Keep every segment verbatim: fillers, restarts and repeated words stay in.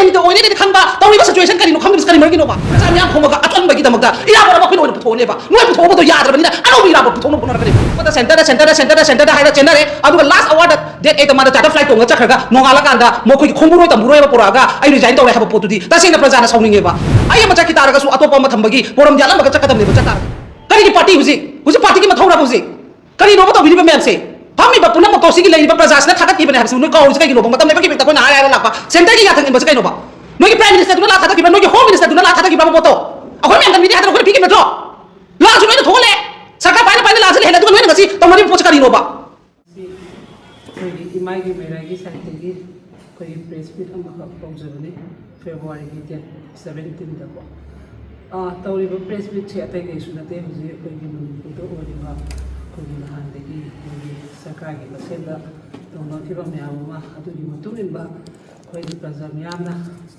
ꯃꯤꯅꯤꯠꯇ ꯑꯣꯏꯔꯦꯅꯗꯤ ꯈꯪꯕ, ꯇꯧꯔꯤꯕ situation ꯀꯔꯤꯅꯣ ꯈꯪꯗꯕꯁꯤ ꯀꯔꯤ ꯃꯔꯝꯒꯤꯅꯣꯕ? ꯄ꯭ꯔꯖꯥ ꯃꯤꯌꯥꯝ ꯈꯣꯝꯃꯒ ꯑꯆꯟꯕꯒꯤꯗꯃꯛꯇ ꯏꯔꯥꯕꯣꯠ ꯑꯃ ꯑꯩꯈꯣꯏꯅ ꯑꯣꯏꯅ ꯄꯨꯊꯣꯛꯑꯅꯦꯕ꯫ ꯅꯣꯏ ꯄꯨꯊꯣꯛꯑꯕꯗꯣ ꯌꯥꯗ꯭ꯔꯕꯅꯤꯅ ꯑꯅꯧꯕ ꯏꯔꯥꯕꯣꯠ ꯄꯨꯊꯣꯛꯅꯕ ꯍꯣꯠꯅꯔꯛꯀꯅꯦꯕ꯫ ꯁꯦꯟꯇꯔꯗ, ꯁꯦꯟꯇꯔꯗ, ꯁꯦꯟꯇꯔꯗ, ꯁꯦꯟꯇꯔꯗ ꯍꯥꯏꯔ ꯆꯦꯟꯅꯔꯦ꯫ ꯑꯗꯨꯒ last hour ꯗ date eight ꯇ ꯃꯥꯅ charter flight ꯇꯣꯡꯉ ꯆꯠꯈ꯭ꯔꯒ ꯅꯣꯡꯉꯥꯜꯂꯀꯥꯟꯗ ꯃꯈꯣꯏꯒꯤ ꯈꯣꯡꯕꯨꯔꯣꯏ ꯇꯝꯕꯨꯔꯣꯏ ꯑꯃ ꯄꯨꯔꯛꯑꯒ ꯑꯩ resign ꯇꯧꯔꯦ ꯍꯥꯏꯕ ꯄꯣꯠꯇꯨꯗꯤ ꯇꯁꯦꯡꯅ ꯄ꯭ꯔꯖꯥꯅ ꯁꯥꯎꯅꯤꯡꯉꯦꯕ꯫ ꯑꯩ ꯑꯃ ꯆꯠꯈꯤ ꯇꯥꯔꯒꯁꯨ ꯑꯇꯣꯞꯄ ꯑꯃ ꯊꯝꯕꯒꯤ ꯄꯣꯔꯝ ꯌꯥꯠꯂꯝꯃꯒ ꯆꯠꯀꯗꯕꯅꯦꯕ ꯆꯠ ꯇꯥꯔꯒꯗꯤ꯫ ꯀꯔꯤꯒꯤ party ꯍꯧꯖꯤꯛ? ꯍꯧꯖꯤꯛ party ꯒꯤ ꯃꯊꯧꯔꯕ ꯍꯧꯖꯤꯛ? ꯀꯔꯤꯅꯣꯕ ꯇꯧꯕꯤꯔꯤꯕ ꯃꯌꯥꯝꯁꯦ? ꯐꯝꯃꯤꯕ ꯄꯨꯝꯅꯃꯛꯇꯣ ꯁꯤꯒꯤ ꯂꯩꯔꯤꯕ ꯄ꯭ꯔꯖꯥꯁꯤꯅ ꯊꯥꯒꯠꯈꯤꯕꯅꯦ ꯍꯥꯏꯕꯁꯤ ꯅꯣꯏ ꯀꯥꯎꯔꯤꯁꯦ ꯀꯩꯒꯤꯅꯣꯕ? ꯃꯇꯝ ꯂꯩꯕ ꯀꯤꯕꯤꯛꯇ ꯑꯩꯈꯣꯏꯅ ꯍꯥꯏꯔ ꯍꯥꯏꯔ ꯂꯥꯛꯄ ꯁꯦꯟꯇꯔꯒꯤ ꯌꯥꯊꯪ ꯏꯟꯕꯁꯦ ꯀꯩꯅꯣꯕ? ꯅꯣꯏꯒꯤ Prime Minister ꯗꯨꯅ ꯂꯥꯛ ꯊꯥꯗꯈꯤꯕ꯭ꯔꯥ? ꯅꯣꯏꯒꯤ Home Minister ꯗꯨꯅ ꯂꯥꯛ ꯊꯥꯗꯈꯤꯕ꯭ꯔꯥ ꯄꯣꯠꯇꯣ? ꯑꯩꯈꯣꯏ ꯃꯌꯥꯝꯗ media ꯍꯥꯏꯗꯅ ꯑꯩꯈꯣꯏꯅ ꯄꯤꯈꯤꯕ ꯅꯠꯇ꯭ꯔꯣ? ꯂꯥꯟꯁꯨ ꯂꯣꯏꯅ ꯊꯣꯛꯍꯜꯂꯦ, ꯁꯔꯀꯥꯔ ꯄꯥꯏꯅ ꯄꯥꯏꯅ ꯂꯥꯟꯁꯨ ꯂꯩꯍꯜꯂꯦ, ꯑꯗꯨꯒ ꯅꯣꯏꯅ ꯉꯁꯤ ꯇꯧꯅꯔꯤꯕ ꯄꯣꯠꯁꯦ ꯀꯔꯤꯅꯣꯕ? ꯑꯩꯈꯣꯏꯒꯤ ꯏꯃꯥꯏꯒꯤ ꯃꯩꯔꯥꯒꯤ side ꯇꯒꯤ ꯑꯩꯈꯣꯏꯒꯤ press meet ꯑꯃꯈꯛ ꯇꯧꯖꯕꯅꯤ, February ꯒꯤ date seventeen ꯗꯀꯣ꯫ ꯑꯥ, ꯇꯧꯔꯤꯕ press meet ꯁꯦ ꯑꯇꯩ ꯀꯩꯁꯨ ꯅꯠꯇꯦ, ꯍꯧꯖꯤꯛ ꯑꯩꯈꯣꯏꯒꯤ ꯃꯅꯤꯄꯨꯔꯗ ꯑꯣꯏꯔꯤꯕ ꯑꯩꯈꯣꯏꯒꯤ ꯅꯍꯥꯟꯗꯒꯤ ꯑꯩꯈꯣꯏꯒꯤ ꯁꯔꯀꯥꯔꯒꯤ ꯃꯁꯦꯟꯗ ꯇꯧꯅꯈꯤꯕ ꯃꯌꯥꯝ ꯑꯃ, ꯑꯗꯨꯒꯤ ꯃꯇꯨꯡ ꯏꯟꯕ ꯑꯩꯈꯣꯏꯒꯤ ꯄ꯭ꯔꯖꯥ ꯃꯤꯌꯥꯝꯅ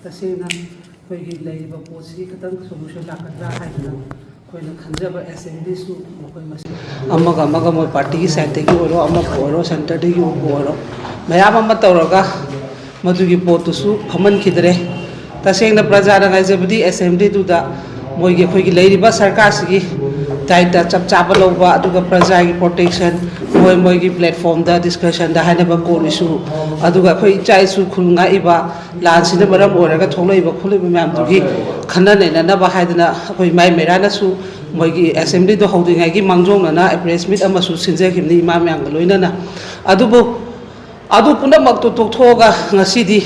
ꯇꯁꯦꯡꯅ ꯑꯩꯈꯣꯏꯒꯤ ꯂꯩꯔꯤꯕ ꯄꯣꯠꯁꯤ ꯈꯤꯇꯪ solution ꯂꯥꯛꯀꯗ꯭ꯔꯥ ꯍꯥꯏꯗꯅ ꯑꯩꯈꯣꯏꯅ ꯈꯟꯖꯕ assembly ꯁꯨ ꯃꯈꯣꯏ ꯃꯁꯦꯟ ꯑꯃꯒ ꯑꯃꯒ ꯃꯣꯏ party ꯒꯤ side ꯇꯒꯤ ꯑꯣꯏꯔꯣ, ꯑꯃꯕꯨ ꯑꯣꯏꯔꯣ, center ꯗꯒꯤ ꯑꯣꯏꯔꯣ, ꯃꯌꯥꯝ ꯑꯃ ꯇꯧꯔꯒ ꯃꯗꯨꯒꯤ ꯄꯣꯠꯇꯨꯁꯨ ꯐꯝꯍꯟꯈꯤꯗ꯭ꯔꯦ꯫ ꯇꯁꯦꯡꯅ ꯄ꯭ꯔꯖꯥꯅ ꯉꯥꯏꯖꯕꯗꯤ assembly ꯗꯨꯗ ꯃꯣꯏꯒꯤ ꯑꯩꯈꯣꯏꯒꯤ ꯂꯩꯔꯤꯕ ꯁꯔꯀꯥꯔꯁꯤꯒꯤ ꯗꯥꯏꯇ ꯆꯞ ꯆꯥꯕ ꯂꯧꯕ, ꯑꯗꯨꯒ ꯄ꯭ꯔꯖꯥꯒꯤ protection, ꯃꯣꯏ ꯃꯣꯏꯒꯤ platform ꯗ discussion ꯗ ꯍꯥꯏꯅꯕ ꯀꯣꯜꯂꯤꯁꯨ, ꯑꯗꯨꯒ ꯑꯩꯈꯣꯏ ꯏꯆꯥ ꯏꯁꯨ ꯈꯨꯜ ꯉꯥꯛꯏꯕ ꯂꯥꯟꯁꯤꯅ ꯃꯔꯝ ꯑꯣꯏꯔꯒ ꯊꯣꯛꯂꯛꯏꯕ ꯈꯣꯠꯂꯛꯏꯕ ꯃꯌꯥꯝꯗꯨꯒꯤ ꯈꯟꯅ ꯅꯩꯅꯅꯕ ꯍꯥꯏꯗꯅ ꯑꯩꯈꯣꯏ ꯏꯃꯥꯏ ꯃꯩꯔꯥꯅꯁꯨ ꯃꯣꯏꯒꯤ assembly ꯗꯣ ꯍꯧꯗ꯭ꯔꯤꯉꯩꯒꯤ ꯃꯥꯡꯖꯧꯅꯅ press meet ꯑꯃꯁꯨ ꯁꯤꯟꯖꯈꯤꯕꯅꯤ ꯏꯃꯥ ꯃꯌꯥꯝꯒ ꯂꯣꯏꯅꯅ꯫ ꯑꯗꯨꯕꯨ ꯑꯗꯨ ꯄꯨꯝꯅꯃꯛꯇꯨ ꯇꯣꯛꯊꯣꯛꯑꯒ ꯉꯁꯤꯗꯤ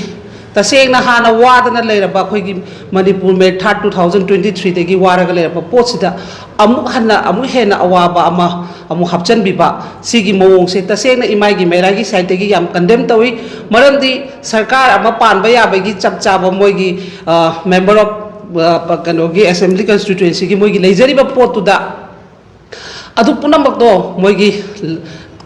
ꯇꯁꯦꯡꯅ ꯍꯥꯟꯅ ꯋꯥꯗꯅ ꯂꯩꯔꯕ ꯑꯩꯈꯣꯏꯒꯤ Manipur May third two thousand twenty three ꯗꯒꯤ ꯋꯥꯔꯒ ꯂꯩꯔꯛꯄ ꯄꯣꯠꯁꯤꯗ ꯑꯃꯨꯛ ꯍꯟꯅ ꯑꯃꯨꯛ ꯍꯦꯟꯅ ꯑꯋꯥꯕ ꯑꯃ ꯑꯃꯨꯛ ꯍꯥꯞꯆꯤꯟꯕꯤꯕ, ꯁꯤꯒꯤ ꯃꯑꯣꯡꯁꯦ ꯇꯁꯦꯡꯅ ꯏꯃꯥꯏꯒꯤ ꯃꯩꯔꯥꯒꯤ side ꯇꯒꯤ ꯌꯥꯝ condemn ꯇꯧꯏ꯫ ꯃꯔꯝꯗꯤ ꯁꯔꯀꯥꯔ ꯑꯃ ꯄꯥꯟꯕ ꯌꯥꯕꯒꯤ ꯆꯞ ꯆꯥꯕ ꯃꯣꯏꯒꯤ, ꯑ, member of, ꯑ, ꯀꯩꯅꯣꯒꯤ assembly constituency ꯒꯤ ꯃꯣꯏꯒꯤ ꯂꯩꯖꯔꯤꯕ ꯄꯣꯠꯇꯨꯗ ꯑꯗꯨ ꯄꯨꯝꯅꯃꯛꯇꯣ ꯃꯣꯏꯒꯤ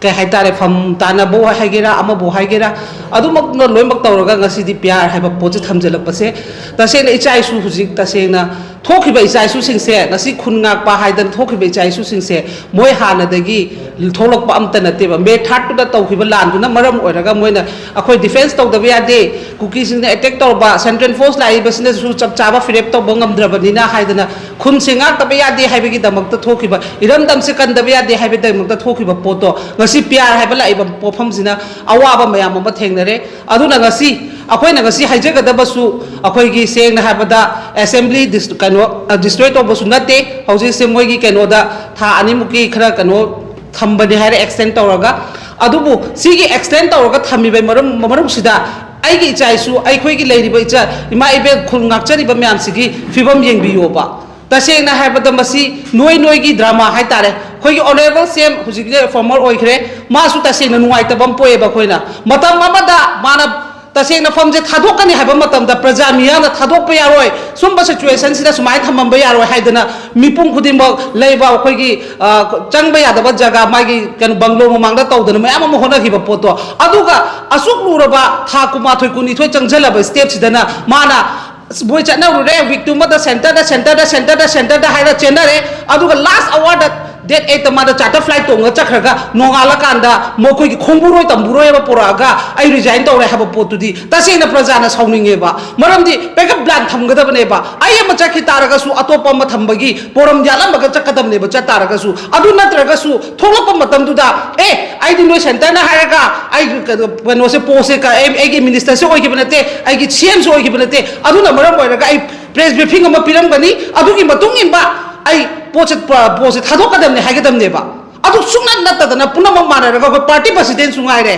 ꯀꯩ ꯍꯥꯏꯇꯥꯔꯦ, ꯐꯝ ꯇꯥꯅꯕ ꯍꯥꯏꯒꯦꯔꯥ, ꯑꯃꯕꯨ ꯍꯥꯏꯒꯦꯔꯥ, ꯑꯗꯨꯃꯛꯅ ꯂꯣꯏꯅꯃꯛ ꯇꯧꯔꯒ ꯉꯁꯤꯗꯤ ꯄꯤ ꯑꯥꯔ ꯍꯥꯏꯕ ꯄꯣꯠꯁꯦ ꯊꯝꯖꯤꯜꯂꯛꯄꯁꯦ, ꯇꯁꯦꯡꯅ ꯏꯆꯥ ꯏꯁꯨ, ꯍꯧꯖꯤꯛ ꯇꯁꯦꯡꯅ ꯊꯣꯛꯈꯤꯕ ꯏꯆꯥ ꯏꯁꯨꯁꯤꯡꯁꯦ, ꯉꯁꯤ ꯈꯨꯟ ꯉꯥꯛꯄ ꯍꯥꯏꯗꯅ ꯊꯣꯛꯈꯤꯕ ꯏꯆꯥ ꯏꯁꯨꯁꯤꯡꯁꯦ, ꯃꯣꯏ ꯍꯥꯟꯅꯗꯒꯤ ꯊꯣꯛꯂꯛꯄ ꯑꯝꯇ ꯅꯠꯇꯦꯕ꯫ ꯃꯦ ꯊꯥꯔꯠꯇꯨꯗ ꯇꯧꯈꯤꯕ ꯂꯥꯟꯗꯨꯅ ꯃꯔꯝ ꯑꯣꯏꯔꯒ ꯃꯣꯏꯅ ꯑꯩꯈꯣꯏ ꯗꯤꯐꯦꯟꯁ ꯇꯧꯗꯕ ꯌꯥꯗꯦ, ꯀꯨꯀꯤꯁꯤꯡꯅ ꯑꯦꯇꯦꯛ ꯇꯧꯔꯕ, ꯁꯦꯟꯇ꯭ꯔꯦꯜ ꯐꯣꯔꯁ ꯂꯥꯛꯏꯕꯁꯤꯅꯁꯨ ꯆꯞ ꯆꯥꯕ ꯐꯤꯔꯦꯞ ꯇꯧꯕ ꯉꯝꯗ꯭ꯔꯕꯅꯤꯅ ꯍꯥꯏꯗꯅ, ꯈꯨꯟꯁꯦ ꯉꯥꯛꯇꯕ ꯌꯥꯗꯦ ꯍꯥꯏꯕꯒꯤꯗꯃꯛꯇ ꯊꯣꯛꯈꯤꯕ, ꯏꯔꯝꯗꯝꯁꯦ ꯀꯟꯗꯕ ꯌꯥꯗꯦ ꯍꯥꯏꯕꯒꯤꯗꯃꯛꯇ ꯊꯣꯛꯈꯤꯕ ꯄꯣꯠꯇꯣ ꯉꯁꯤ ꯄꯤ ꯑꯥꯔ ꯍꯥꯏꯕ ꯂꯥꯛꯏꯕ ꯄꯣꯠꯐꯝꯁꯤꯅ ꯑꯋꯥꯕ ꯃꯌꯥꯝ ꯑꯃ ꯊꯦꯡꯅꯔꯦ꯫ ꯑꯗꯨꯅ ꯉꯁꯤ ꯑꯩꯈꯣꯏꯅ ꯉꯁꯤ ꯍꯥꯏꯖꯒꯗꯕꯁꯨ, ꯑꯩꯈꯣꯏꯒꯤ ꯁꯦꯡꯅ ꯍꯥꯏꯕꯗ ꯑꯦꯁꯦꯝꯕ꯭ꯂꯤ ꯗꯤꯁ-, ꯀꯩꯅꯣ, ꯗꯤꯁꯇ꯭ꯔꯣꯏ ꯇꯧꯕꯁꯨ ꯅꯠꯇꯦ꯫ ꯍꯧꯖꯤꯛꯁꯦ ꯃꯣꯏꯒꯤ ꯀꯩꯅꯣꯗ ꯊꯥ ꯑꯅꯤꯃꯨꯛꯀꯤ ꯈꯔ ꯀꯩꯅꯣ ꯊꯝꯕꯅꯤ ꯍꯥꯏꯔꯦ, ꯑꯦꯛꯁꯇꯦꯟ ꯇꯧꯔꯒ꯫ ꯑꯗꯨꯕꯨ ꯁꯤꯒꯤ ꯑꯦꯛꯁꯇꯦꯟ ꯇꯧꯔꯒ ꯊꯝꯃꯤꯕ ꯃꯔꯝ, ꯃꯅꯨꯡꯁꯤꯗ ꯑꯩꯒꯤ ꯏꯆꯥ ꯏꯁꯨ, ꯑꯩꯈꯣꯏꯒꯤ ꯂꯩꯔꯤꯕ ꯏꯆꯥ, ꯏꯃꯥ ꯏꯕꯦꯜ ꯈꯨꯜ ꯉꯥꯛꯆꯔꯤꯕ ꯃꯌꯥꯝꯁꯤꯒꯤ ꯐꯤꯕꯝ ꯌꯦꯡꯕꯤꯌꯣꯕ꯫ ꯇꯁꯦꯡꯅ ꯍꯥꯏꯕꯗ ꯃꯁꯤ ꯅꯣꯏ ꯅꯣꯏꯒꯤ ꯗ꯭ꯔꯃꯥ ꯍꯥꯏꯇꯥꯔꯦ꯫ ꯑꯩꯈꯣꯏꯒꯤ ꯑꯣꯅꯔꯦꯕꯜ ꯁꯤ ꯑꯦꯝ ꯍꯧꯖꯤꯛꯇꯤ ꯐꯣꯔꯃꯔ ꯑꯣꯏꯈ꯭ꯔꯦ, ꯃꯥꯁꯨ ꯇꯁꯦꯡꯅ ꯅꯨꯡꯉꯥꯏꯇꯕ ꯑꯃ ꯄꯣꯛꯑꯦꯕ꯫ ꯑꯩꯈꯣꯏꯅ ꯃꯇꯝ ꯑꯃꯗ ꯃꯥꯅ ꯇꯁꯦꯡꯅ ꯐꯝꯁꯦ ꯊꯥꯗꯣꯛꯀꯅꯤ ꯍꯥꯏꯕ ꯃꯇꯝꯗ ꯄ꯭ꯔꯖꯥ ꯃꯤꯌꯥꯝꯅ ꯊꯥꯗꯣꯛꯄ ꯌꯥꯔꯣꯏ, ꯁꯨꯝꯕ ꯁꯤꯆꯨꯋꯦꯁꯟꯁꯤꯗ ꯁꯨꯃꯥꯏꯅ ꯊꯝꯃꯝꯕ ꯌꯥꯔꯣꯏ ꯍꯥꯏꯗꯅ ꯃꯤꯄꯨꯝ ꯈꯨꯗꯤꯡꯃꯛ ꯂꯩꯕ ꯑꯩꯈꯣꯏꯒꯤ, ꯑ, ꯆꯪꯕ ꯌꯥꯗꯕ ꯖꯒꯥ, ꯃꯥꯒꯤ ꯀꯩꯅꯣ, ꯕꯪꯒ꯭ꯂꯣ ꯃꯃꯥꯡꯗ ꯇꯧꯗꯅ ꯃꯌꯥꯝ ꯑꯃ ꯍꯣꯠꯅꯈꯤꯕ ꯄꯣꯠꯇꯣ, ꯑꯗꯨꯒ ꯑꯁꯨꯛ ꯂꯨꯔꯕ ꯊꯥ ꯀꯨꯟꯃꯥꯊꯣꯏ ꯀꯨꯟꯅꯤꯊꯣꯏ ꯆꯪꯁꯤꯜꯂꯕ ꯁ꯭ꯇꯦꯞꯁꯤꯗꯅ ꯃꯥꯅ, ꯑꯁ, ꯃꯣꯏ ꯆꯠꯅꯔꯨꯔꯦ, ꯋꯤꯛ ꯇꯨꯃꯗ ꯁꯦꯟꯇꯔꯗ, ꯁꯦꯟꯇꯔꯗ, ꯁꯦꯟꯇꯔꯗ, ꯁꯦꯟꯇꯔꯗ ꯍꯥꯏꯔ ꯆꯦꯟꯅꯔꯦ꯫ ꯑꯗꯨꯒ ꯂꯥꯁ ꯑꯋꯥꯔꯗ ꯗꯦꯠ ꯑꯩꯠꯇ ꯃꯥꯗ ꯆꯥꯔꯇꯔ ꯐ꯭ꯂꯥꯏꯠ ꯇꯣꯡꯉ ꯆꯠꯈ꯭ꯔꯒ ꯅꯣꯡꯉꯥꯜꯂꯀꯥꯟꯗ ꯃꯈꯣꯏꯒꯤ ꯈꯣꯡꯕꯨꯔꯣꯏ ꯇꯝꯕꯨꯔꯣꯏ ꯑꯃ ꯄꯨꯔꯛꯑꯒ ꯑꯩ ꯔꯤꯖꯥꯏꯟ ꯇꯧꯔꯦ ꯍꯥꯏꯕ ꯄꯣꯠꯇꯨꯗꯤ ꯇꯁꯦꯡꯅ ꯄ꯭ꯔꯖꯥꯅ ꯁꯥꯎꯅꯤꯡꯉꯦꯕ꯫ ꯃꯔꯝꯗꯤ ꯕꯦꯛꯑꯞ ꯄ꯭ꯂꯥꯟ ꯊꯝꯒꯗꯕꯅꯦꯕ꯫ ꯑꯩ ꯑꯃ ꯆꯠꯈꯤ ꯇꯥꯔꯒꯁꯨ ꯑꯇꯣꯞꯄ ꯑꯃ ꯊꯝꯕꯒꯤ ꯄꯣꯔꯝ ꯌꯥꯠꯂꯝꯃꯒ ꯆꯠꯀꯗꯕꯅꯦꯕ, ꯆꯠ ꯇꯥꯔꯒꯁꯨ꯫ ꯑꯗꯨ ꯅꯠꯇ꯭ꯔꯒꯁꯨ ꯊꯣꯛꯂꯛꯄ ꯃꯇꯝꯗꯨꯗ, "ꯑꯦ, ꯑꯩꯗꯤ ꯅꯣꯏ ꯁꯦꯟꯇꯔꯅ ꯍꯥꯏꯔꯒ ꯑꯩ ꯀꯩꯅꯣ, ꯀꯩꯅꯣꯁꯦ, ꯄꯣꯁꯁꯦ ꯀ-, ꯑꯩ, ꯑꯩꯒꯤ ꯃꯤꯅꯤꯁꯇꯔꯁꯦ ꯑꯣꯏꯈꯤꯕ ꯅꯠꯇꯦ, ꯑꯩꯒꯤ ꯁꯤ ꯑꯦꯝꯁꯨ ꯑꯣꯏꯈꯤꯕ ꯅꯠꯇꯦ, ꯑꯗꯨꯅ ꯃꯔꯝ ꯑꯣꯏꯔꯒ ꯑꯩ ꯄ꯭ꯔꯦꯁ ꯕ꯭ꯔꯤꯐꯤꯡ ꯑꯃ ꯄꯤꯔꯝꯒꯅꯤ, ꯑꯗꯨꯒꯤ ꯃꯇꯨꯡ ꯏꯟꯕ ꯑꯩ ꯄꯣꯠꯁꯦ, ꯄ-, ꯄꯣꯠꯁꯦ ꯊꯥꯗꯣꯛꯀꯗꯕꯅꯦ" ꯍꯥꯏꯒꯗꯕꯅꯦꯕ꯫ ꯑꯗꯨ ꯁꯨꯡꯅꯠ ꯅꯠꯇꯗꯅ ꯄꯨꯝꯅꯃꯛ ꯃꯥꯟꯅꯔꯒ ꯑꯩꯈꯣꯏ ꯄꯥꯔꯇꯤ ꯄ꯭ꯔꯁꯤꯗꯦꯟꯁꯨ ꯉꯥꯏꯔꯦ꯫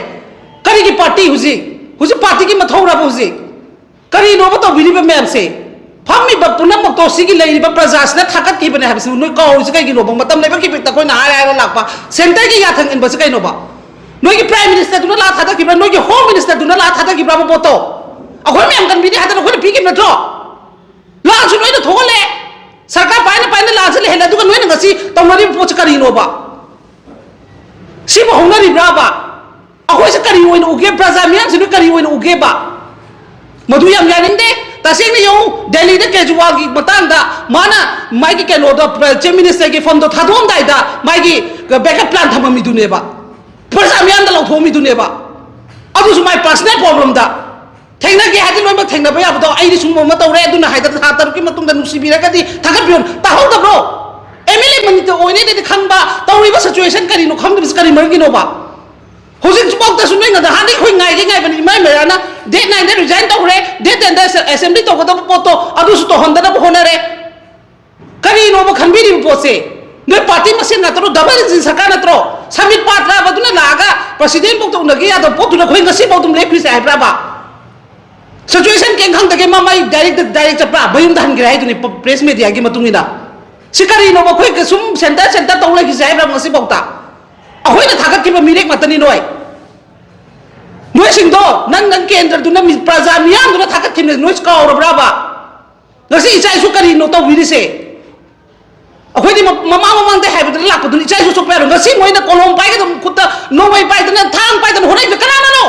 ꯀꯔꯤꯒꯤ ꯄꯥꯔꯇꯤ ꯍꯧꯖꯤꯛ? ꯍꯧꯖꯤꯛ ꯄꯥꯔꯇꯤꯒꯤ ꯃꯊꯧꯔꯕ ꯍꯧꯖꯤꯛ? ꯀꯔꯤꯅꯣꯕ ꯇꯧꯕꯤꯔꯤꯕ ꯃꯌꯥꯝꯁꯦ? ꯐꯝꯃꯤꯕ ꯄꯨꯝꯅꯃꯛꯇꯣ ꯁꯤꯒꯤ ꯂꯩꯔꯤꯕ ꯄ꯭ꯔꯖꯥꯁꯤꯅ ꯊꯥꯒꯠꯈꯤꯕꯅꯦ ꯍꯥꯏꯕꯁꯤ ꯅꯣꯏ ꯀꯥꯎꯔꯤꯁꯤ ꯀꯩꯒꯤꯅꯣꯕ? ꯃꯇꯝ ꯂꯩꯕ ꯈꯤꯕꯤꯛꯇ ꯑꯩꯈꯣꯏꯅ ꯍꯥꯏꯔ ꯍꯥꯏꯔ ꯂꯥꯛꯄ ꯁꯦꯟꯇꯔꯒꯤ ꯌꯥꯊꯪ ꯏꯟꯕꯁꯤ ꯀꯩꯅꯣꯕ? ꯅꯣꯏꯒꯤ ꯄ꯭ꯔꯥꯏꯝ ꯃꯤꯅꯤꯁꯇꯔꯗꯨꯅ ꯂꯥꯛ ꯊꯥꯗꯈꯤꯕ꯭ꯔꯥ? ꯅꯣꯏꯒꯤ ꯍꯣꯝ ꯃꯤꯅꯤꯁꯇꯔꯗꯨꯅ ꯂꯥꯛ ꯊꯥꯗꯈꯤꯕ꯭ꯔꯥꯕ ꯄꯣꯠꯇꯣ? ꯑꯩꯈꯣꯏ ꯃꯌꯥꯝ ꯀꯟꯕꯤꯅꯤ ꯍꯥꯏꯗꯅ ꯑꯩꯈꯣꯏꯅ ꯄꯤꯈꯤꯕ ꯅꯠꯇ꯭ꯔꯣ? ꯂꯥꯟꯁꯨ ꯅꯣꯏꯅ ꯊꯣꯛꯍꯜꯂꯦ, ꯁꯔꯀꯥꯔ ꯄꯥꯏꯅ ꯄꯥꯏꯅ ꯂꯥꯟꯁꯤ ꯂꯩꯍꯜꯂꯦ, ꯑꯗꯨꯒ ꯅꯣꯏꯅ ꯉꯁꯤ ꯇꯧꯅꯔꯤꯕ ꯄꯣꯠꯁꯤ ꯀꯔꯤꯅꯣꯕ? ꯁꯤꯕꯨ ꯍꯧꯅꯔꯤꯕ꯭ꯔꯥꯕ? ꯑꯩꯈꯣꯏꯁꯦ ꯀꯔꯤ ꯑꯣꯏꯅ ꯎꯒꯦ? ꯄ꯭ꯔꯖꯥ ꯃꯤꯌꯥꯝꯁꯤꯅ ꯀꯔꯤ ꯑꯣꯏꯅ ꯎꯒꯦꯕ? ꯃꯗꯨ ꯌꯥꯝ ꯌꯥꯅꯤꯡꯗꯦ꯫ ꯇꯁꯦꯡꯅ ꯌꯦꯡꯉꯨ, ꯗꯦꯜꯂꯤꯗ ꯀꯦꯖ꯭ꯔꯤꯋꯥꯜꯒꯤ ꯃꯇꯥꯡꯗ ꯃꯥꯅ ꯃꯥꯒꯤ ꯀꯩꯅꯣꯗꯣ, ꯆꯤꯐ ꯃꯤꯅꯤꯁꯇꯔꯒꯤ ꯐꯝꯗꯣ ꯊꯥꯗꯣꯛꯑꯝꯗꯥꯏꯗ ꯃꯥꯒꯤ ꯕꯦꯛꯑꯞ ꯄ꯭ꯂꯥꯟ ꯊꯝꯃꯝꯃꯤꯗꯨꯅꯦꯕ, ꯄ꯭ꯔꯖꯥ ꯃꯤꯌꯥꯝꯗ ꯂꯧꯊꯣꯛꯑꯝꯃꯤꯗꯨꯅꯦꯕ꯫ ꯑꯗꯨꯁꯨ ꯃꯥꯏ ꯄꯔꯁꯅꯦꯜ ꯄ꯭ꯔꯣꯕ꯭ꯂꯦꯝꯗ꯫ ꯊꯦꯡꯅꯒꯦ ꯍꯥꯏꯗꯤ ꯂꯣꯏꯅꯃꯛ ꯊꯦꯡꯅꯕ ꯌꯥꯕꯗꯣ, "ꯑꯩꯗꯤ ꯁꯨꯝꯕ ꯑꯃ ꯇꯧꯔꯦ, ꯑꯗꯨꯅ ꯍꯥꯏꯗꯅ ꯊꯥ ꯇꯔꯨꯛꯀꯤ ꯃꯇꯨꯡꯗ ꯅꯨꯡꯁꯤꯕꯤꯔꯒꯗꯤ ꯊꯥꯒꯠꯄꯤꯌꯨ" ꯇꯥꯍꯧꯗꯕ꯭ꯔꯣ? ꯑꯦꯝ ꯑꯦꯜ ꯑꯦ ꯃꯅꯤꯇ ꯑꯣꯏꯅꯤꯗꯤ ꯈꯪꯕ, ꯇꯧꯔꯤꯕ ꯁꯤꯆꯨꯋꯦꯁꯟ ꯀꯔꯤꯅꯣ ꯈꯪꯗꯕꯁꯤ ꯀꯔꯤ ꯃꯔꯝꯒꯤꯅꯣꯕ? ꯍꯧꯖꯤꯛꯐꯥꯎꯗꯁꯨ ꯅꯣꯏꯅ ꯅꯍꯥꯟꯗꯩ ꯑꯩꯈꯣꯏ ꯉꯥꯏꯒꯦ ꯉꯥꯏꯕꯅꯤ, ꯏꯃꯥ ꯃꯦꯔꯥꯅ ꯗꯦꯠ ꯅꯥꯏꯟꯗ ꯔꯤꯖꯥꯏꯟ ꯇꯧꯈ꯭ꯔꯦ, ꯗꯦꯠ ꯇꯦꯟꯗ ꯑꯦꯁꯦꯝꯕ꯭ꯂꯤ ꯇꯧꯒꯗꯕ ꯄꯣꯠꯇꯣ ꯑꯗꯨꯁꯨ ꯇꯧꯍꯟꯗꯅꯕ ꯍꯣꯠꯅꯔꯦ꯫ ꯀꯔꯤꯅꯣꯕ ꯈꯟꯕꯤꯔꯤꯕ ꯄꯣꯠꯁꯦ? ꯅꯣꯏ ꯄꯥꯔꯇꯤ ꯃꯁꯦꯟ ꯉꯥꯛꯇꯔꯣ? ꯗꯕꯜ ꯏꯟꯖꯤꯟ ꯁꯔꯀꯥꯔ ꯅꯠꯇ꯭ꯔꯣ? ꯁꯃꯤꯠ ꯄꯥꯇ꯭ꯔꯥꯕꯗꯨꯅ ꯂꯥꯛꯑꯒ ꯄ꯭ꯔꯁꯤꯗꯦꯟ ꯐꯥꯎꯗ ꯎꯅꯒꯦ ꯌꯥꯗꯕ ꯄꯣꯠꯇꯨꯅ ꯑꯩꯈꯣꯏ ꯉꯁꯤꯐꯥꯎ ꯑꯗꯨꯝ ꯂꯦꯞꯈ꯭ꯔꯤꯁꯦ ꯍꯥꯏꯕ꯭ꯔꯥꯕ? ꯁꯤꯆꯨꯋꯦꯁꯟ ꯀꯩꯝ ꯈꯪꯗꯒꯦ ꯃꯃꯩ ꯗꯥꯏꯔꯦꯛꯇ ꯗꯥꯏꯔꯦꯛ ꯆꯠꯄ꯭ꯔꯥ? ꯃꯌꯨꯝꯗ ꯍꯟꯈ꯭ꯔꯦ ꯍꯥꯏꯗꯨꯅꯤ ꯄ-, ꯄ꯭ꯔꯦꯁ ꯃꯦꯗꯤꯌꯥꯒꯤ ꯃꯇꯨꯡ ꯏꯟꯅ꯫ ꯁꯤ ꯀꯔꯤꯅꯣꯕ? ꯑꯩꯈꯣꯏ ꯁꯨꯝ ꯁꯦꯟꯇꯔ ꯁꯦꯟꯇꯔ ꯇꯧ ꯂꯩꯈꯤꯁꯦ ꯍꯥꯏꯕ꯭ꯔꯥ ꯉꯁꯤꯐꯥꯎꯗ? ꯑꯩꯈꯣꯏꯅ ꯊꯥꯒꯠꯈꯤꯕ ꯃꯤꯔꯦꯞ ꯉꯥꯛꯇꯅꯤ ꯅꯣꯏ꯫ ꯅꯣꯏꯁꯤꯡꯗꯣ ꯅꯪ, ꯅꯪ ꯀꯦꯟꯗ꯭ꯔꯗꯨꯅ ꯃꯤ-, ꯄ꯭ꯔꯖꯥ ꯃꯤꯌꯥꯝꯗꯨꯅ ꯊꯥꯒꯠꯈꯤꯕꯅꯤ, ꯅꯣꯏ ꯀꯥꯎꯔꯕ꯭ꯔꯥꯕ? ꯉꯁꯤ ꯏꯆꯥ ꯏꯁꯨ ꯀꯔꯤꯅꯣ ꯇꯧꯕꯤꯔꯤꯁꯦ? ꯑꯩꯈꯣꯏꯗꯤ ꯃ-, ꯃꯃꯥꯡ ꯃꯃꯥꯡꯗ ꯍꯥꯏꯕꯗꯨꯅ ꯂꯥꯛꯄꯗꯨꯅ ꯏꯆꯥ ꯏꯁꯨ ꯆꯣꯞꯄ ꯌꯥꯔꯣꯏ꯫ ꯉꯁꯤ ꯃꯣꯏꯅ ꯀꯣꯂꯣꯝ ꯄꯥꯏꯒꯗꯕ, ꯈꯨꯠꯇ ꯅꯣꯡꯃꯩ ꯄꯥꯏꯗꯅ, ꯊꯥꯡ ꯄꯥꯏꯗꯅ ꯍꯣꯠꯅꯔꯤꯕ ꯀꯅꯥꯅꯅꯣ?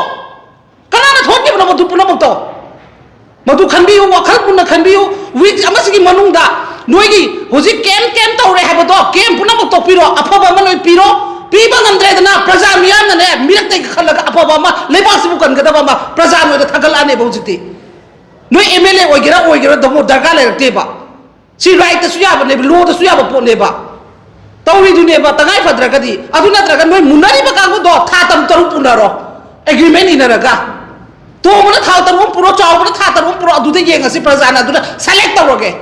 ꯀꯅꯥꯅ ꯊꯣꯛꯈꯤꯕꯅꯣ ꯃꯗꯨ ꯄꯨꯝꯅꯃꯛꯇꯣ? ꯃꯗꯨ ꯈꯟꯕꯤꯌꯨ, ꯋꯥꯈꯜ ꯃꯨꯟꯅ ꯈꯟꯕꯤꯌꯨ꯫ ꯋꯤꯛ ꯑꯃꯁꯤꯒꯤ ꯃꯅꯨꯡꯗ ꯅꯣꯏꯒꯤ ꯍꯧꯖꯤꯛ ꯀꯦꯝ ꯀꯦꯝ ꯇꯧꯔꯦ ꯍꯥꯏꯕꯗꯣ, ꯀꯦꯝ ꯄꯨꯝꯅꯃꯛ ꯇꯣꯛꯄꯤꯔꯣ, ꯑꯐꯕ ꯑꯃ ꯂꯣꯏ ꯄꯤꯔꯣ꯫ ꯄꯤꯕ ꯉꯝꯗ꯭ꯔꯦꯗꯅ, ꯄ꯭ꯔꯖꯥ ꯃꯤꯌꯥꯝꯅꯅꯦ, ꯃꯤꯔꯛꯇꯒꯤ ꯈꯜꯂꯒ ꯑꯐꯕ ꯑꯃ, ꯂꯩꯕꯥꯛꯁꯤꯕꯨ ꯀꯟꯒꯗꯕ ꯑꯃ ꯄ꯭ꯔꯖꯥ ꯅꯣꯏꯗ ꯊꯥꯒꯠꯂꯛꯑꯅꯦꯕ ꯍꯧꯖꯤꯛꯇꯤ꯫ ꯅꯣꯏ ꯑꯦꯝ ꯑꯦꯜ ꯑꯦ ꯑꯣꯏꯒꯦꯔꯥ ꯑꯣꯏꯒꯦꯔꯥ ꯗꯃꯣ ꯗꯔꯀꯥꯔ ꯂꯩꯔꯛꯇꯦꯕ꯫ ꯁꯤ ꯔꯥꯏꯠꯇꯁꯨ ꯌꯥꯕꯅꯦꯕ, ꯂꯣꯗꯁꯨ ꯌꯥꯕ ꯄꯣꯠꯅꯦꯕ꯫ ꯇꯧꯔꯤꯗꯨꯅꯦꯕ, ꯇꯉꯥꯏ ꯐꯗ꯭ꯔꯒꯗꯤ꯫ ꯑꯗꯨ ꯅꯠꯇ꯭ꯔꯒ ꯅꯣꯏ ꯃꯨꯟꯅꯔꯤꯕ ꯀꯥꯡꯕꯨꯗꯣ ꯊꯥ ꯇꯔꯨꯛ ꯇꯔꯨꯛ ꯎꯅꯔꯣ, ꯑꯦꯒ꯭ꯔꯤꯃꯦꯟ ꯏꯅꯔꯒ꯫ ꯇꯣꯡꯕꯅ ꯊꯥ ꯇꯔꯨꯛ ꯑꯃ ꯄꯨꯔꯣ, ꯆꯥꯎꯕꯅ ꯊꯥ ꯇꯔꯨꯛ ꯑꯃ ꯄꯨꯔꯣ, ꯑꯗꯨꯗ ꯌꯦꯡꯉꯁꯤ, ꯄ꯭ꯔꯖꯥꯅ ꯑꯗꯨꯗ ꯁꯦꯂꯦꯛ ꯇꯧꯔꯒꯦ꯫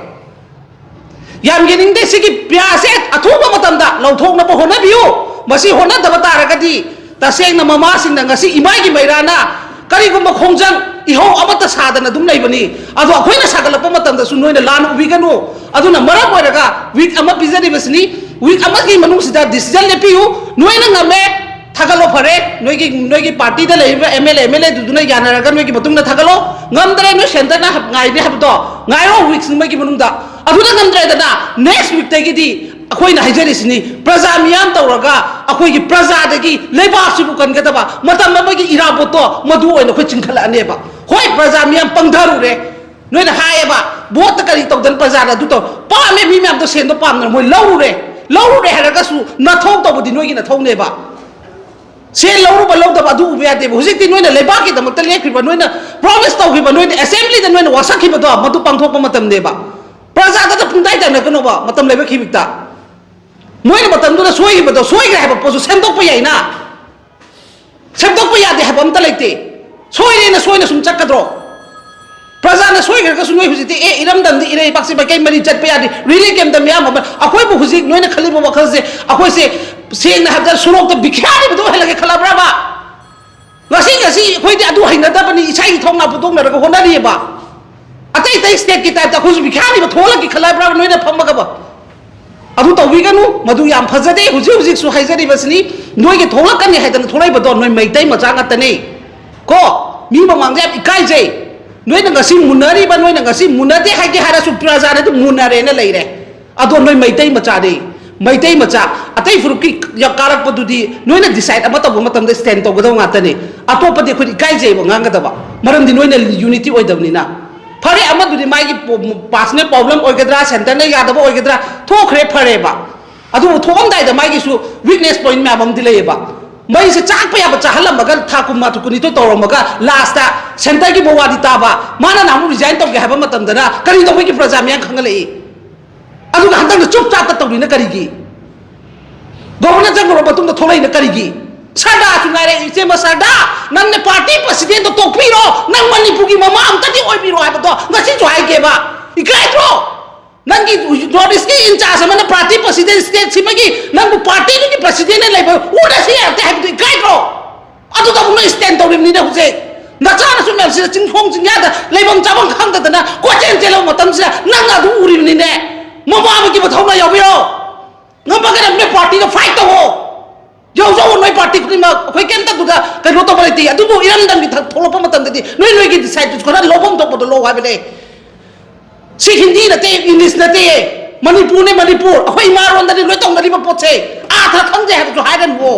ꯌꯥꯝ ꯌꯦꯡꯅꯤꯡꯗꯦ꯫ ꯁꯤꯒꯤ ꯄꯤꯌꯥꯁꯁꯦ ꯑꯊꯨꯕ ꯃꯇꯝꯗ ꯂꯧꯊꯣꯛꯅꯕ ꯍꯣꯠꯅꯕꯤꯌꯨ꯫ ꯃꯁꯤ ꯍꯣꯠꯅꯗꯕ ꯇꯥꯔꯒꯗꯤ ꯇꯁꯦꯡꯅ ꯃꯃꯥꯁꯤꯡꯅ ꯉꯁꯤ ꯏꯃꯥꯒꯤ ꯃꯩꯔꯥꯅ ꯀꯔꯤꯒꯨꯝꯕ ꯈꯣꯡꯖꯪ ꯏꯍꯧ ꯑꯃꯠꯇ ꯁꯥꯗꯅ ꯑꯗꯨꯝ ꯂꯩꯕꯅꯤ꯫ ꯑꯗꯣ ꯑꯩꯈꯣꯏꯅ ꯁꯥꯒꯠꯂꯛꯄ ꯃꯇꯝꯗꯁꯨ ꯅꯣꯏꯅ ꯂꯥꯟꯅ ꯎꯕꯤꯒꯅꯨ꯫ ꯑꯗꯨꯅ ꯃꯔꯝ ꯑꯣꯏꯔꯒ ꯋꯤꯛ ꯑꯃ ꯄꯤꯖꯔꯤꯕꯁꯤꯅꯤ꯫ ꯋꯤꯛ ꯑꯃꯒꯤ ꯃꯅꯨꯡꯁꯤꯗ ꯗꯤꯁꯤꯖꯟ ꯂꯦꯞꯄꯤꯌꯨ꯫ ꯅꯣꯏꯅ ꯉꯝꯃꯦ, ꯊꯥꯒꯠꯂꯣ, ꯐꯔꯦ꯫ ꯅꯣꯏꯒꯤ, ꯅꯣꯏꯒꯤ ꯄꯥꯔꯇꯤꯗ ꯂꯩꯔꯤꯕ M L A, M L ꯑꯦꯗꯨꯗꯨꯅ ꯌꯥꯅꯔꯒ ꯅꯣꯏꯒꯤ ꯃꯇꯨꯡꯗ ꯊꯥꯒꯠꯂꯣ꯫ ꯉꯝꯗ꯭ꯔꯦ, ꯅꯣꯏ ꯁꯦꯟꯇꯔꯅ ꯉꯥꯏꯔꯦ ꯍꯥꯏꯕꯗꯣ ꯉꯥꯏꯔꯣ, ꯋꯤꯛꯁ ꯑꯃꯒꯤ ꯃꯅꯨꯡꯗ꯫ ꯑꯗꯨꯗ ꯉꯝꯗ꯭ꯔꯦꯗꯅ, ꯅꯦꯛꯁ ꯋꯤꯛꯇꯒꯤꯗꯤ ꯑꯩꯈꯣꯏꯅ ꯍꯥꯏꯖꯔꯤꯁꯤꯅꯤ, ꯄ꯭ꯔꯖꯥ ꯃꯤꯌꯥꯝ ꯇꯧꯔꯒ ꯑꯩꯈꯣꯏꯒꯤ ꯄ꯭ꯔꯖꯥꯗꯒꯤ ꯂꯩꯕꯥꯛꯁꯤꯕꯨ ꯀꯟꯒꯗꯕ ꯃꯇꯝ ꯑꯃꯒꯤ ꯏꯔꯥꯕꯣꯠꯇꯣ ꯃꯗꯨ ꯑꯣꯏꯅ ꯑꯩꯈꯣꯏ ꯆꯤꯡꯈꯠꯂꯛꯑꯅꯦꯕ꯫ ꯍꯣꯏ, ꯄ꯭ꯔꯖꯥ ꯃꯤꯌꯥꯝ ꯄꯪꯊꯔꯨꯔꯦ꯫ ꯅꯣꯏꯅ ꯍꯥꯏꯌꯦꯕ, ꯚꯣꯠꯇ ꯀꯔꯤ ꯇꯧꯗꯅ ꯄ꯭ꯔꯖꯥꯅ ꯑꯗꯨ ꯇꯧ ꯄꯥꯝꯃꯦ, ꯃꯤ ꯃꯌꯥꯝꯗꯣ ꯁꯦꯟꯗꯣ ꯄꯥꯝꯗꯅ ꯃꯣꯏ ꯂꯧꯔꯨꯔꯦ꯫ ꯂꯧꯔꯨꯔꯦ ꯍꯥꯏꯔꯒꯁꯨ ꯅꯊꯧ ꯇꯧꯕꯗꯤ ꯅꯣꯏꯒꯤ ꯅꯊꯧꯅꯦꯕ꯫ ꯁꯦꯜ ꯂꯧꯔꯨꯕ ꯂꯧꯗꯕ ꯑꯗꯨ ꯎꯕ ꯌꯥꯗꯦꯕ꯫ ꯍꯧꯖꯤꯛꯇꯤ ꯅꯣꯏꯅ ꯂꯩꯕꯥꯛꯀꯤꯗꯃꯛꯇ ꯂꯦꯞꯈꯤꯕ, ꯅꯣꯏꯅ ꯄ꯭ꯔꯣꯃꯤꯁ ꯇꯧꯈꯤꯕ, ꯅꯣꯏꯅ ꯑꯦꯁꯦꯝꯕ꯭ꯂꯤꯗ ꯅꯣꯏꯅ ꯋꯥꯁꯛꯈꯤꯕꯗꯣ ꯃꯗꯨ ꯄꯥꯡꯊꯣꯛꯄ ꯃꯇꯝꯅꯦꯕ꯫ ꯄ꯭ꯔꯖꯥꯗꯇ ꯄꯨꯡꯇꯥꯏ ꯇꯥꯏꯅꯒꯅꯣꯕ ꯃꯇꯝ ꯂꯩꯕ ꯈꯤꯕꯤꯛꯇ꯫ ꯃꯣꯏꯅ ꯃꯇꯝꯗꯨꯗ ꯁꯣꯏꯈꯤꯕꯗꯣ ꯁꯣꯏꯈ꯭ꯔꯦ ꯍꯥꯏꯕ ꯄꯣꯠꯁꯨ ꯁꯦꯝꯗꯣꯛꯄ ꯌꯥꯏꯅ꯫ ꯁꯦꯝꯗꯣꯛꯄ ꯌꯥꯗꯦ ꯍꯥꯏꯕ ꯑꯝꯇ ꯂꯩꯇꯦ꯫ ꯁꯣꯏꯔꯦꯅ ꯁꯣꯏꯅ ꯁꯨꯝ ꯆꯠꯀꯗ꯭ꯔꯣ? ꯄ꯭ꯔꯖꯥꯅ ꯁꯣꯏꯈ꯭ꯔꯒꯁꯨ ꯅꯣꯏ ꯍꯧꯖꯤꯛꯇꯤ ꯑꯦ ꯏꯔꯝꯗꯝꯗꯤ ꯏꯔꯩ ꯏꯄꯥꯛꯁꯤ ꯃꯥꯏꯀꯩ ꯃꯔꯤ ꯆꯠꯄ ꯌꯥꯗꯦ, ꯔꯤꯂꯤꯐ ꯀꯦꯝꯞꯇ ꯃꯤꯌꯥꯝ ꯑꯃ ꯑꯩꯈꯣꯏꯕꯨ ꯍꯧꯖꯤꯛ ꯅꯣꯏꯅ ꯈꯜꯂꯤꯕ ꯋꯥꯈꯜꯁꯦ ꯑꯩꯈꯣꯏꯁꯦ ꯁꯦꯡꯅ ꯍꯥꯏꯕꯗ ꯁꯣꯔꯣꯛꯇ ꯚꯤꯈ꯭ꯌꯥꯔꯤꯕꯗꯣ ꯑꯣꯏꯍꯜꯂꯒꯦ ꯈꯜꯂꯕ꯭ꯔꯕ? ꯉꯁꯤ ꯉꯁꯤ ꯑꯩꯈꯣꯏꯗꯤ ꯑꯗꯨ ꯍꯩꯅꯗꯕꯅꯤ, ꯏꯁꯥꯒꯤ ꯊꯧꯅꯥ ꯐꯨꯗꯣꯛꯅꯔꯒ ꯍꯣꯠꯅꯔꯤꯑꯕ꯫ ꯑꯇꯩ ꯑꯇꯩ ꯁ꯭ꯇꯦꯠꯀꯤ ꯇꯥꯏꯞꯇ ꯑꯩꯈꯣꯏꯁꯨ ꯚꯤꯈ꯭ꯌꯥꯔꯤꯕ ꯊꯣꯛꯍꯜꯂꯒꯦ ꯈꯜꯂꯕ꯭ꯔꯕ ꯅꯣꯏꯅ ꯐꯝꯃꯒꯕ? ꯑꯗꯨ ꯇꯧꯕꯤꯒꯅꯨ, ꯃꯗꯨ ꯌꯥꯝ ꯐꯖꯗꯦ꯫ ꯍꯧꯖꯤꯛ ꯍꯧꯖꯤꯛꯁꯨ ꯍꯥꯏꯖꯔꯤꯕꯁꯤꯅꯤ, ꯅꯣꯏꯒꯤ ꯊꯣꯛꯂꯛꯀꯅꯤ ꯍꯥꯏꯗꯅ ꯊꯣꯛꯂꯛꯏꯕꯗꯣ ꯅꯣꯏ ꯃꯩꯇꯩ ꯃꯆꯥ ꯉꯥꯛꯇꯅꯤ꯫ ꯀꯣ, ꯃꯤ ꯃꯃꯥꯡꯗ ꯌꯥꯝ ꯏꯀꯥꯏꯖꯩ꯫ ꯅꯣꯏꯅ ꯉꯁꯤ ꯃꯨꯟꯅꯔꯤꯕ, ꯅꯣꯏꯅ ꯉꯁꯤ ꯃꯨꯟꯅꯗꯦ ꯍꯥꯏꯒꯦ ꯍꯥꯏꯔꯁꯨ ꯄ꯭ꯔꯖꯥꯅ ꯑꯗꯨꯝ ꯃꯨꯟꯅꯔꯦꯅ ꯂꯩꯔꯦ꯫ ꯑꯗꯣ ꯅꯣꯏ ꯃꯩꯇꯩ ꯃꯆꯥꯗꯤ, ꯃꯩꯇꯩ ꯃꯆꯥ ꯑꯇꯩ ꯐꯨꯔꯨꯞꯀꯤ ꯀꯥꯔꯛꯄꯗꯨꯗꯤ ꯅꯣꯏꯅ ꯗꯤꯁꯥꯏꯠ ꯑꯃ ꯇꯧꯕ ꯃꯇꯝꯗ ꯁ꯭ꯇꯦꯟ ꯇꯧꯒꯗꯕ ꯉꯥꯛꯇꯅꯤ꯫ ꯑꯇꯣꯞꯄꯗꯤ ꯑꯩꯈꯣꯏꯗꯤ ꯏꯀꯥꯏꯖꯩꯕ ꯉꯥꯡꯒꯗꯕ, ꯃꯔꯝꯗꯤ ꯅꯣꯏꯅ ꯌꯨꯅꯤꯇꯤ ꯑꯣꯏꯗꯕꯅꯤꯅ꯫ ꯐꯔꯦ, ꯑꯃꯗꯨꯗꯤ ꯃꯥꯒꯤ ꯄꯔꯁꯅꯦꯜ ꯄ꯭ꯔꯣꯕ꯭ꯂꯦꯝ ꯑꯣꯏꯒꯗ꯭ꯔꯥ, ꯁꯦꯟꯇꯔꯅ ꯌꯥꯗꯕ ꯑꯣꯏꯒꯗ꯭ꯔꯥ, ꯊꯣꯛꯈ꯭ꯔꯦ, ꯐꯔꯦꯕ꯫ ꯑꯗꯨꯕꯨ ꯊꯣꯛꯑꯝꯗꯥꯏꯗ ꯃꯥꯒꯤꯁꯨ ꯋꯤꯛꯅꯦꯁ ꯄꯣꯏꯟ ꯃꯌꯥꯝ ꯑꯃꯗꯤ ꯂꯩꯌꯦꯕ꯫ ꯃꯩꯁꯦ ꯆꯥꯛꯄ ꯌꯥꯕ ꯆꯥꯍꯜꯂꯝꯃꯒ ꯊꯥ ꯀꯨꯟꯃꯥꯊꯣꯏ ꯀꯨꯟꯅꯤꯊꯣꯏ ꯇꯧꯔꯝꯃꯒ ꯂꯥꯁꯇ ꯁꯦꯟꯇꯔꯒꯤ ꯃꯋꯥꯗꯤ ꯇꯥꯕ, ꯃꯥꯅ ꯅꯍꯥꯟꯃꯨꯛ ꯔꯤꯖꯥꯏꯟ ꯇꯧꯒꯦ ꯍꯥꯏꯕ ꯃꯇꯝꯗꯅ ꯀꯔꯤ ꯇꯧꯕꯒꯤ ꯄ꯭ꯔꯖꯥ ꯃꯌꯥꯝ ꯈꯪꯍꯜꯂꯛꯏ? ꯑꯗꯨꯒ ꯍꯟꯗꯛꯅ ꯆꯨꯞ ꯆꯥꯞꯇ ꯇꯧꯔꯤꯅ ꯀꯔꯤꯒꯤ? ꯒꯣꯕꯔꯅꯔ ꯆꯪꯈ꯭ꯔꯕ ꯃꯇꯨꯡꯗ ꯊꯣꯛꯂꯛꯏꯅ ꯀꯔꯤꯒꯤ? ꯁꯔꯗꯥꯁꯨ ꯉꯥꯏꯔꯦ, ꯏꯆꯦꯃ ꯁꯔꯗꯥ, ꯅꯪꯅ ꯄꯥꯔꯇꯤ ꯄ꯭ꯔꯁꯤꯗꯦꯟꯗꯣ ꯇꯣꯛꯄꯤꯔꯣ, ꯅꯪ ꯃꯅꯤꯄꯨꯔꯒꯤ ꯃꯃꯥ ꯑꯝꯇꯗꯤ ꯑꯣꯏꯕꯤꯔꯣ ꯍꯥꯏꯕꯗꯣ ꯉꯁꯤꯁꯨ ꯍꯥꯏꯒꯦꯕ꯫ ꯏꯀꯥꯏꯗ꯭ꯔꯣ? ꯅꯪꯒꯤ ꯅꯣꯔꯠ ꯏꯁꯀꯤ ꯏꯟꯆꯥꯔꯖ ꯑꯃꯅ ꯄꯥꯔꯇꯤ ꯄ꯭ꯔꯁꯤꯗꯦꯟ ꯁ꯭ꯇꯦꯠꯁꯤꯃꯒꯤ ꯅꯪꯕꯨ ꯄꯥꯔꯇꯤꯗꯨꯒꯤ ꯄ꯭ꯔꯁꯤꯗꯦꯟꯅ ꯂꯩꯕ ꯎꯔꯁꯤ ꯌꯥꯔꯛꯇꯦ ꯍꯥꯏꯕꯗꯨ ꯏꯀꯥꯏꯗ꯭ꯔꯣ? ꯑꯗꯨꯗꯕꯨ ꯅꯣꯏ ꯁ꯭ꯇꯦꯟ ꯇꯧꯔꯤꯕꯅꯤꯅ ꯍꯧꯖꯤꯛ ꯅꯆꯥꯅꯁꯨ ꯃꯌꯥꯝꯁꯤꯗ ꯆꯤꯡꯈꯣꯡ ꯆꯤꯡꯌꯥꯗ ꯂꯩꯐꯝ ꯆꯥꯐꯝ ꯈꯪꯗꯗꯅ ꯀꯣꯏꯆꯦꯟ ꯆꯦꯜꯂꯕ ꯃꯇꯝꯁꯤꯗ ꯅꯪꯅ ꯑꯗꯨ ꯎꯔꯤꯕꯅꯤꯅꯦ꯫ ꯃꯃꯥ ꯑꯃꯒꯤ ꯃꯊꯧꯅ ꯌꯥꯎꯕꯤꯔꯣ꯫ ꯉꯝꯃꯒꯅ ꯅꯣꯏ ꯄꯥꯔꯇꯤꯗ ꯐꯥꯏꯠ ꯇꯧꯋꯣ꯫ ꯌꯧꯖꯧ, ꯅꯣꯏ ꯄꯥꯔꯇꯤ ꯈꯨꯗꯤꯡꯃꯛ꯫ ꯑꯩꯈꯣꯏ ꯀꯩꯝꯇ ꯑꯗꯨꯗ ꯀꯩꯅꯣ ꯇꯧꯕ ꯂꯩꯇꯦ꯫ ꯑꯗꯨꯕꯨ ꯏꯔꯝꯗꯝꯒꯤ ꯊ-, ꯊꯣꯛꯂꯛꯄ ꯃꯇꯝꯗꯗꯤ ꯅꯣꯏ ꯅꯣꯏꯒꯤ ꯗꯤꯁꯥꯏꯠꯇꯨꯁꯨ ꯈꯔ ꯂꯧꯐꯝ ꯊꯣꯛꯄꯗꯣ ꯂꯧ ꯍꯥꯏꯕꯅꯦ꯫ ꯁꯤ ꯍꯤꯟꯗꯤ ꯅꯠꯇꯦ, ꯏꯪꯂꯤꯁ ꯅꯠꯇꯦ꯫ ꯃꯅꯤꯄꯨꯔꯅꯦ ꯃꯅꯤꯄꯨꯔ, ꯑꯩꯈꯣꯏ ꯏꯃꯥꯔꯣꯟꯗꯅꯤ ꯂꯣꯏ ꯇꯧꯅꯔꯤꯕ ꯄꯣꯠꯁꯦ꯫ ꯑꯥ ꯊꯥ ꯈꯪꯗꯦ ꯍꯥꯏꯕꯁꯨ ꯍꯥꯏꯒꯅꯨ꯫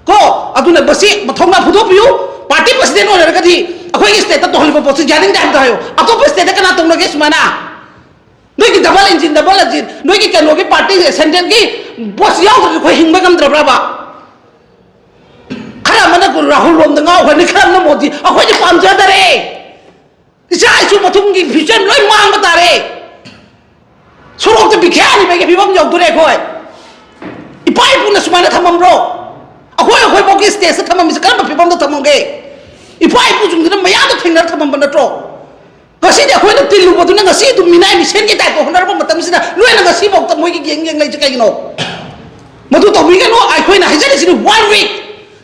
ꯀꯣ, ꯑꯗꯨꯅ ꯃꯁꯤ ꯃꯊꯧꯅꯥ ꯐꯨꯗꯣꯛꯄꯤꯌꯨ꯫ ꯄꯥꯔꯇꯤ ꯄ꯭ꯔꯁꯤꯗꯦꯟ ꯑꯣꯏꯔꯒꯗꯤ ꯑꯩꯈꯣꯏꯒꯤ ꯁ꯭ꯇꯦꯠꯇ ꯇꯧꯍꯜꯂꯤꯕ ꯄꯣꯠꯁꯤ ꯌꯥꯅꯤꯡꯗꯦ ꯍꯥꯏꯕꯗꯣ ꯍꯥꯏꯌꯣ꯫ ꯑꯇꯣꯞꯄ ꯁ꯭ꯇꯦꯠꯇ ꯀꯅꯥ ꯇꯧꯅꯒꯦ ꯁꯨꯃꯥꯏꯅ? ꯅꯣꯏꯒꯤ ꯗꯕꯜ ꯏꯟꯖꯤꯟ, ꯗꯕꯜ ꯏꯟꯖꯤꯟ, ꯅꯣꯏꯒꯤ ꯀꯩꯅꯣꯒꯤ ꯄꯥꯔꯇꯤ ꯁꯦꯟꯇ꯭ꯔꯦꯜꯒꯤ ꯕꯣꯁ ꯌꯥꯎꯗ꯭ꯔꯗꯤ ꯑꯩꯈꯣꯏ ꯍꯤꯡꯕ ꯉꯝꯗ꯭ꯔꯕ꯭ꯔꯕ? ꯈꯔ ꯑꯃꯅ ꯔꯥꯍꯨꯜ ꯔꯣꯝꯗ ꯉꯥꯎꯈ꯭ꯔꯅꯤ, ꯈꯔ ꯑꯃꯅ ꯃꯣꯗꯤ꯫ ꯑꯩꯈꯣꯏꯗꯤ ꯄꯥꯝꯖꯗꯔꯦ꯫ ꯏꯆꯥ ꯏꯁꯨ ꯃꯊꯨꯝꯒꯤ ꯐ꯭ꯌꯨꯆꯔ ꯂꯣꯏ ꯃꯥꯡꯕ ꯇꯥꯔꯦ꯫ ꯁꯣꯔꯣꯛꯇ ꯕꯤꯈ꯭ꯌꯥꯅꯤꯕꯒꯤ ꯐꯤꯕꯝ ꯌꯧꯗꯣꯔꯦ ꯑꯩꯈꯣꯏ꯫ ꯏꯄꯥ ꯏꯄꯨꯅ ꯁꯨꯃꯥꯏꯅ ꯊꯝꯃꯝꯕ꯭ꯔꯣ? ꯑꯩꯈꯣꯏ ꯑꯩꯈꯣꯏꯐꯥꯎꯒꯤ ꯁ꯭ꯇꯦꯖꯇ ꯊꯝꯃꯝꯃꯤꯁꯦ ꯀꯔꯝꯕ ꯐꯤꯕꯝꯗ ꯊꯝꯃꯝꯒꯦ? ꯏꯄꯥ ꯏꯄꯨꯁꯤꯡꯗꯨꯅ ꯃꯌꯥꯝꯗ ꯊꯦꯡꯅꯔ ꯊꯝꯃꯝꯕ ꯅꯠꯇ꯭ꯔꯣ? ꯉꯁꯤꯗꯤ ꯑꯩꯈꯣꯏꯅ ꯇꯤꯜꯂꯨꯕꯗꯨꯅ ꯉꯁꯤ ꯑꯗꯨꯝ ꯃꯤꯅꯥꯏ ꯃꯤꯁꯦꯟꯒꯤ ꯇꯥꯏꯞꯇ ꯍꯣꯠꯅꯔꯛꯄ ꯃꯇꯝꯁꯤꯗ ꯅꯣꯏꯅ ꯉꯁꯤꯐꯥꯎꯗ ꯃꯣꯏꯒꯤ ꯌꯦꯡ ꯌꯦꯡ ꯂꯩꯁꯦ ꯀꯩꯒꯤꯅꯣ? ꯃꯗꯨ ꯇꯧꯕꯤꯒꯅꯨ꯫ ꯑꯩꯈꯣꯏꯅ ꯍꯥꯏꯖꯔꯤꯁꯤꯅꯤ, ꯋꯥꯟ ꯋꯤꯛ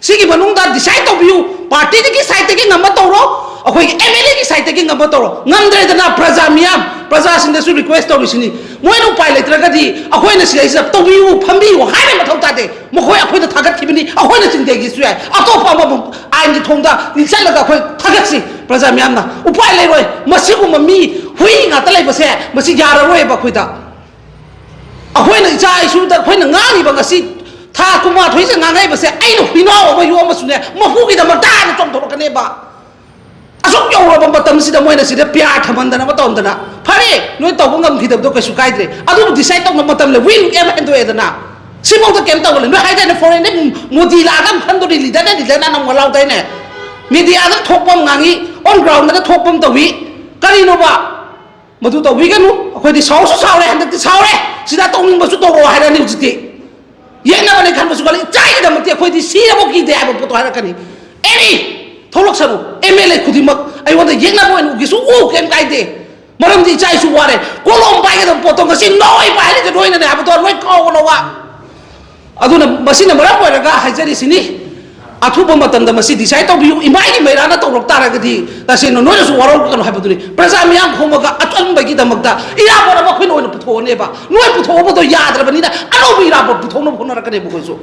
ꯁꯤꯒꯤ ꯃꯅꯨꯡꯗ ꯗꯤꯁꯥꯏꯗ ꯇꯧꯕꯤꯌꯨ꯫ ꯄꯥꯔꯇꯤꯗꯨꯒꯤ ꯁꯥꯏꯠꯇꯒꯤ ꯉꯝꯕ ꯇꯧꯔꯣ, ꯑꯩꯈꯣꯏꯒꯤ ꯑꯦꯝ ꯑꯦꯜ ꯑꯦꯒꯤ ꯁꯥꯏꯠꯇꯒꯤ ꯉꯝꯕ ꯇꯧꯔꯣ꯫ ꯉꯝꯗ꯭ꯔꯦꯗꯅ, ꯄ꯭ꯔꯖꯥ ꯃꯤꯌꯥꯝ, ꯄ꯭ꯔꯖꯥꯁꯤꯡꯗꯁꯨ ꯔꯤꯀ꯭ꯋꯦꯁ ꯇꯧꯔꯤꯁꯤꯅꯤ꯫ ꯃꯣꯏꯅ ꯎꯄꯥꯏ ꯂꯩꯇ꯭ꯔꯒꯗꯤ ꯑꯩꯈꯣꯏꯅ ꯁꯤꯗꯩꯁꯤꯗ ꯇꯧꯕꯤꯌꯨ, ꯐꯝꯕꯤꯌꯨ ꯍꯥꯏꯕ ꯃꯊꯧ ꯇꯥꯗꯦ꯫ ꯃꯈꯣꯏ ꯑꯩꯈꯣꯏꯗ ꯊꯥꯒꯠꯈꯤꯕꯅꯤ, ꯑꯩꯈꯣꯏꯅ ꯆꯤꯡꯊꯒꯦꯁꯨ ꯌꯥꯏ꯫ ꯑꯇꯣꯞꯄ ꯑꯃꯕꯨ ꯑꯥꯏꯟꯒꯤ ꯊꯣꯡꯗ ꯆꯠꯂꯒ ꯑꯩꯈꯣꯏ ꯊꯥꯒꯠꯁꯤ꯫ ꯄ꯭ꯔꯖꯥ ꯃꯤꯌꯥꯝꯅ ꯎꯄꯥꯏ ꯂꯩꯔꯣꯏ꯫ ꯃꯁꯤꯒꯨꯝꯕ ꯃꯤ ꯍꯨꯏ ꯉꯥꯛꯇ ꯂꯩꯕꯁꯦ ꯃꯁꯤ ꯌꯥꯔꯔꯣꯏꯕ ꯑꯩꯈꯣꯏꯗ꯫ ꯑꯩꯈꯣꯏꯅ ꯏꯆꯥ ꯏꯁꯨꯗ ꯑꯩꯈꯣꯏꯅ ꯉꯥꯡꯉꯤꯕ ꯉꯁꯤ ꯊꯥ ꯀꯨꯟꯃꯥꯊꯣꯏꯁꯦ ꯉꯥꯡꯉꯛꯏꯕꯁꯦ ꯑꯩꯅ ꯍꯨꯏꯅꯥꯎ ꯑꯃ ꯌꯣꯛꯑꯝꯃꯁꯨꯅꯦ ꯃꯄꯨꯒꯤꯗꯃꯛꯇ ꯍꯥꯟꯅ ꯆꯣꯡꯊꯣꯔꯛꯀꯅꯦꯕ꯫ ꯑꯁꯨꯛ ꯌꯧꯔꯕ ꯃꯇꯝꯁꯤꯗ ꯃꯣꯏꯅ ꯁꯤꯗ ꯄꯤꯌꯥꯔ ꯊꯝꯍꯟꯗꯅꯕ ꯇꯧꯔꯝꯗꯅ, ꯐꯔꯦ, ꯅꯣꯏ ꯇꯧꯕ ꯉꯝꯈꯤꯗꯕꯗꯣ ꯀꯩꯁꯨ ꯀꯥꯏꯗ꯭ꯔꯦ, ꯑꯗꯨꯕꯨ ꯗꯤꯁꯥꯏꯗ ꯇꯧꯅꯕ ꯃꯇꯝ ꯂꯩ꯫ Will M ꯍꯦꯟꯗꯣꯛꯑꯦꯗꯅ꯫ ꯁꯤꯐꯥꯎꯗ ꯀꯩꯝ ꯇꯧꯕ ꯂꯩ꯫ ꯅꯣꯏ ꯍꯥꯏꯗꯥꯏꯅꯦ, ꯐꯣꯔꯦꯟꯗꯩ ꯃꯣꯗꯤ ꯂꯥꯛꯑꯒ ꯑꯃꯨꯛ ꯈꯟꯗꯣꯔꯤ, ꯂꯤꯗꯔꯅ ꯂꯤꯗꯔꯅ ꯅꯝꯒ ꯂꯥꯎꯗꯥꯏꯅꯦ? ꯃꯦꯗꯤꯌꯥꯗ ꯊꯣꯛꯄ ꯑꯃ ꯉꯥꯡꯉꯤ, ꯑꯣꯟ ꯒ꯭ꯔꯥꯎꯟꯗꯅ ꯊꯣꯛꯄ ꯑꯃ ꯇꯧꯏ꯫ ꯀꯔꯤꯅꯣꯕ? ꯃꯗꯨ ꯇꯧꯕꯤꯒꯅꯨ꯫ ꯑꯩꯈꯣꯏꯗꯤ ꯁꯥꯎꯁꯨ ꯁꯥꯎꯔꯦ, ꯍꯟꯗꯛꯇꯤ ꯁꯥꯎꯔꯦ꯫ ꯁꯤꯗ ꯇꯧꯅꯤꯡꯕꯁꯨ ꯇꯧꯔꯛꯑꯣ ꯍꯥꯏꯔꯛꯑꯅꯤ ꯍꯧꯖꯤꯛꯇꯤ꯫ ꯌꯦꯛꯅꯕꯅꯦ ꯈꯟꯕꯁꯨ ꯈꯜꯂꯤ꯫ ꯏꯆꯥꯒꯤꯗꯃꯛꯇꯤ ꯑꯩꯈꯣꯏꯗꯤ ꯁꯤꯔꯕꯧ ꯀꯤꯗꯦ ꯍꯥꯏꯕ ꯄꯣꯠꯇꯣ ꯍꯥꯏꯔꯛꯀꯅꯤ꯫ ꯑꯦꯅꯤ ꯊꯣꯛꯂꯛꯁꯅꯨ꯫ ꯑꯦꯝ ꯑꯦꯜ ꯑꯦ ꯈꯨꯗꯤꯡꯃꯛ ꯑꯩꯉꯣꯟꯗ ꯌꯦꯛꯅꯕ ꯑꯣꯏꯅ ꯎꯒꯦꯁꯨ ꯎ, ꯀꯩꯝ ꯀꯥꯏꯗꯦ꯫ ꯃꯔꯝꯗꯤ ꯏꯆꯥ ꯏꯁꯨ ꯋꯥꯔꯦ꯫ ꯀꯣꯂꯣꯝ ꯄꯥꯏꯒꯗꯕ ꯄꯣꯠꯇꯣ ꯉꯁꯤ ꯅꯣꯏ ꯄꯥꯏꯔꯤꯁꯦ ꯅꯣꯏꯅꯅꯦ ꯍꯥꯏꯕꯗꯣ ꯂꯣꯏ ꯀꯥꯎꯒꯅꯣꯕ꯫ ꯑꯗꯨꯅ ꯃꯁꯤꯅ ꯃꯔꯝ ꯑꯣꯏꯔꯒ ꯍꯥꯏꯖꯔꯤꯁꯤꯅꯤ, ꯑꯊꯨꯕ ꯃꯇꯝꯗ ꯃꯁꯤ ꯗꯤꯁꯥꯏꯗ ꯇꯧꯕꯤꯌꯨ꯫ ꯏꯃꯥꯏꯒꯤ ꯃꯩꯔꯥꯅ ꯇꯧꯔꯛ ꯇꯥꯔꯒꯗꯤ ꯇꯁꯦꯡꯅ ꯅꯣꯏꯅꯁꯨ ꯋꯥꯔꯧꯒꯅꯨ ꯍꯥꯏꯕꯗꯨꯅꯤ꯫ ꯄ꯭ꯔꯖꯥ ꯃꯤꯌꯥꯝ ꯈꯣꯝꯃꯒ ꯑꯆꯨꯝꯕꯒꯤꯗꯃꯛꯇ ꯏꯔꯥꯕꯣꯠ ꯑꯃ ꯑꯩꯈꯣꯏꯅ ꯑꯣꯏꯅ ꯄꯨꯊꯣꯛꯑꯅꯦꯕ꯫ ꯅꯣꯏ ꯄꯨꯊꯣꯛꯑꯕꯗꯣ ꯌꯥꯗ꯭ꯔꯕꯅꯤꯅ ꯑꯅꯧꯕ ꯏꯔꯥꯕꯣꯠ ꯄꯨꯊꯣꯛꯅꯕ ꯍꯣꯠꯅꯔꯛꯀꯅꯦꯕ ꯑꯩꯈꯣꯏꯁꯨ꯫